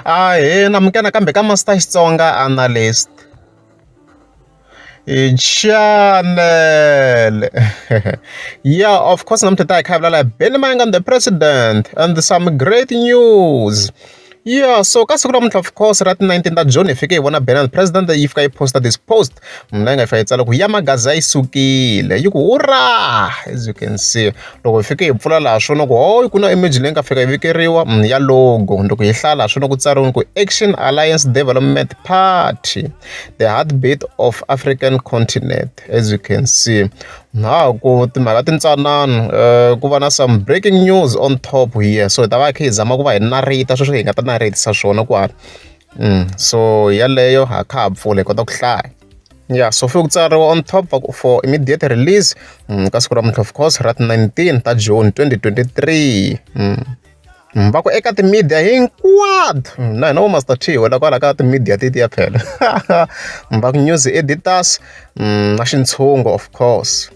Ahee namukela nakambe ka Master Xitsonga Analyst channel. Yeah, of course namuntlha ta hi kha hi vulavula hi Benny Mayengani the president and some great news. Yeah, so ka siku namuntlha, of course, ra ti 19 ta June, hi fike hi vona Benny the president yi fika yi posta this post la yi nga fika yi tsala ku ya magaza yi sukile, yi ku hurra. As you can see, loko hi fike hi pfula laha swona ku hoy ku na image leyi nga fika yi vekeriwa ya logo. Loko hi hlaya laha swona ku tsariwe ku Action Alliance Development Party, the heartbeat of African continent. As you can see, ha ku timhaka tintsanano, ku va na some breaking news on top here, so hi ta va hi kha hi zama ku va hi narrate sweswo hi nga ta narratisa swona kwala. So yaleyo ha kha ha pfula hi kota ku hlaya. Yeah, so fike ku tsariwa on top va ku for immediate release ka siku ra namuntlha, of course, ra ti 19 ta June 2023. Va ku eka ti-media hinkwato, na hina vo Master T hi wela kwala ka ti-media tetiya phela. Va ku news editors na xintshungu, of course.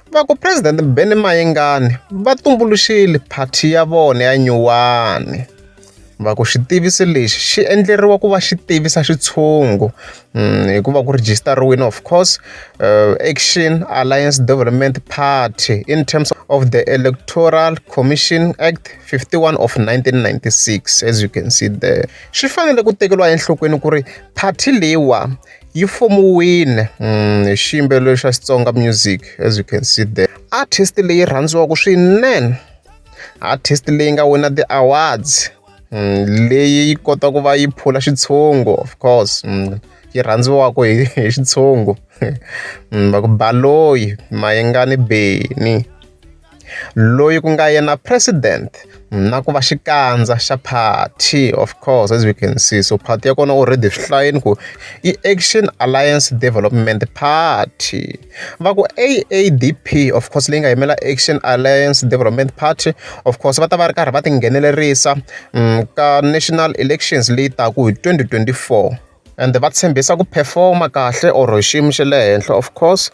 Va ku President Benny Mayengani va tumbuluxile party ya vona ya nyuwani. Va ku xitiviso lexi xi endleriwa ku va xi tivisa xitshungu hikuva ku rejistariwile, of course, Action Alliance Development Party in terms of the Electoral Commission Act 51 of 1996. As you can see there, swi fanele ku tekeriwa enhlokweni ku ri party leyiwa yi fomiwile hi xiyimbeleri xa Xitsonga music. As you can see there, artist leyi rhandziwaka swinene, artist leyi nga wina ti-awards, leyi yi kota ku va yi phula xitshungu, of course, yi rhandziwaka hi xitshungu. Va ku Baloyi Mayengani Benny, loyi ku nga yena president na ku va xikandza xa party, of course. As we can see, so party ya kona already swi hlayeni ku i Action Alliance Development Party. Va ku AADP, of course, leyi nga yimela Action Alliance Development Party, of course, va ta va ri karhi va tinghenelerisa ka national elections leyi taku hi 2024 and va tshembisa ku performa kahle or hi xiyimo xa le henhla, of course,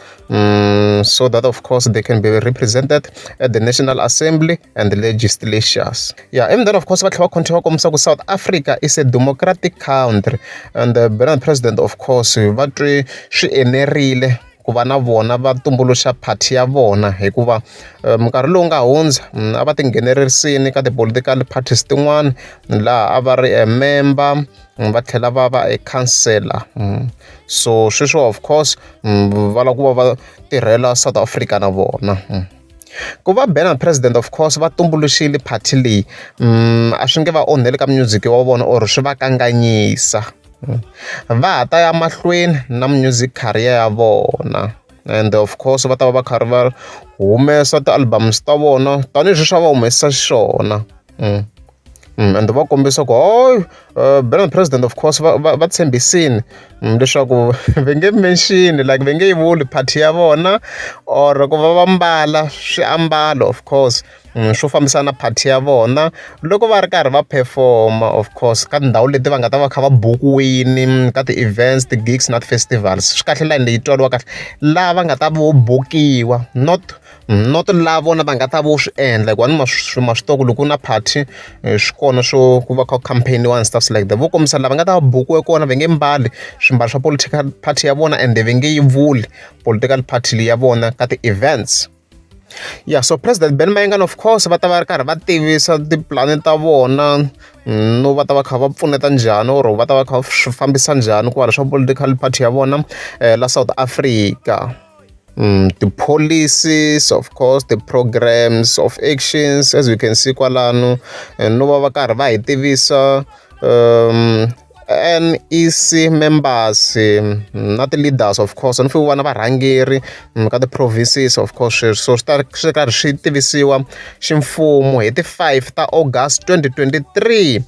so that, of course, they can be represented at the National Assembly and the legislatures. Yeah, and then, of course, va tlhela va continue va kombisa ku South Africa is a democratic country and the president, of course, va twe swi enerile ku va na vona va tumbuluxa party ya vona, hikuva minkarhi lowu nga hundza a va tinghenelerisini ka ti-political parties tin'wana laha a va ri a member, va tlhela va va a councillor. So sweswo, of course, va lava ku va va tirhela South Africa na vona. Ku va Benny president, of course, va tumbuluxile party leyi, a swi nge va onheli ka music wa vona or swi va kanganyisa. Va ha ta ya mahlweni na music career ya vona and, of course, va ta va va karhi va humesa ti-albums ta vona tanihileswi swa va humesisa xiswona. And va kombisa ku hoy Benny president, of course, va tshembisini leswaku va nge mention, like va nge yi vuli party ya vona or ku va va mbala swiambalo, of course, swo fambisana na party ya vona loko va ri karhi va performa, of course, ka tindhawu leti va nga ta va kha va bukiwini ka ti-events, ti-gigs na ti-festivals. Swi kahle, line leyi twaliwa kahle laha va nga ta vo bukiwa, not laha vona va nga ta vo swi endla, hikuva ni ma swi tiva ku loko ku na party swi kona swo ku va kha ku campaign-iwa and stuff like that. Vo kombisa laha va nga ta va bukiwe kona va nge mbali swimbalo swa political party ya vona and va nge yi vuli political party leyi ya vona ka ti-events. Yeah, so President Benny Mayengani, of course, va ta va ri karhi va tivisa tipulani ta vona no va ta va kha va pfuneta njhani or va ta va kha va swi fambisa njhani kwala swa political party ya vona la South Africa. Ti-policies, of course, the programs of actions, as we can see kwalano, no va va karhi va hi tivisa NEC members na ti-leaders, of course, ni fike va na varhangeri ka ti-provinces, of course. Sweswo so swi ta swi karhi swi tivisiwa ximfumo hi ti-5 ta August 2023.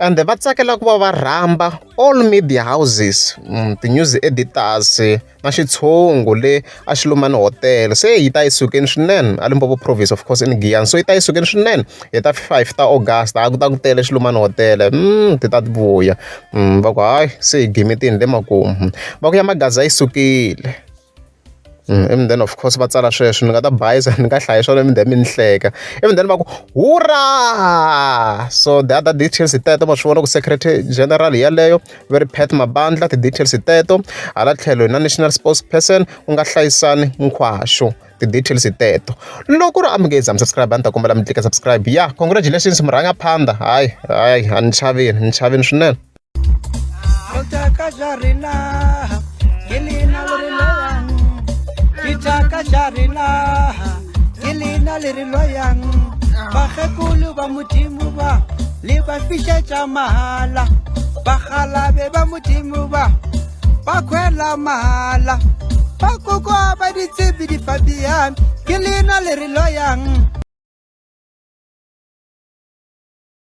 And va tsakela ku va va rhamba all media houses, ti-news editors na xitshungu le a Xilumani Hotel. Se yi ta yi sukeni swinene a Limpopo province, of course, in Giyani. So yi ta yi sukeni swinene hi ta 5 ta August, a ku ta ku tele Xilumani Hotel. Ti ta vuya. Va ku hayi se hi gimetini le makumu. Va ku ya magaza yi sukile. And then of course va tsala sweswo ni nga ta bayisa ni nga hlayi swona mi then mi ni hleka ivi then va ku hurra so the other details hi teto ma swi vona ku secretary general yeleyo va ri Pat Mabandla ti-details hi teto hala tlhelo hi na national spokesperson ku nga Hlayisani Nkhwashu ti-details hi teto loko ri amukeza mi subscribe a ni ta kombela mi tlika subscribe ya congratulations murhangaphandha hayi hayi a ni chavini ni chavini swinene. Bakgekolo ba Modimo ba le ba fišetša mahala bakgalabe ba Modimo ba ba khwela mahala ba kokwa ba ditsebi di fabian ke lena le re loyang.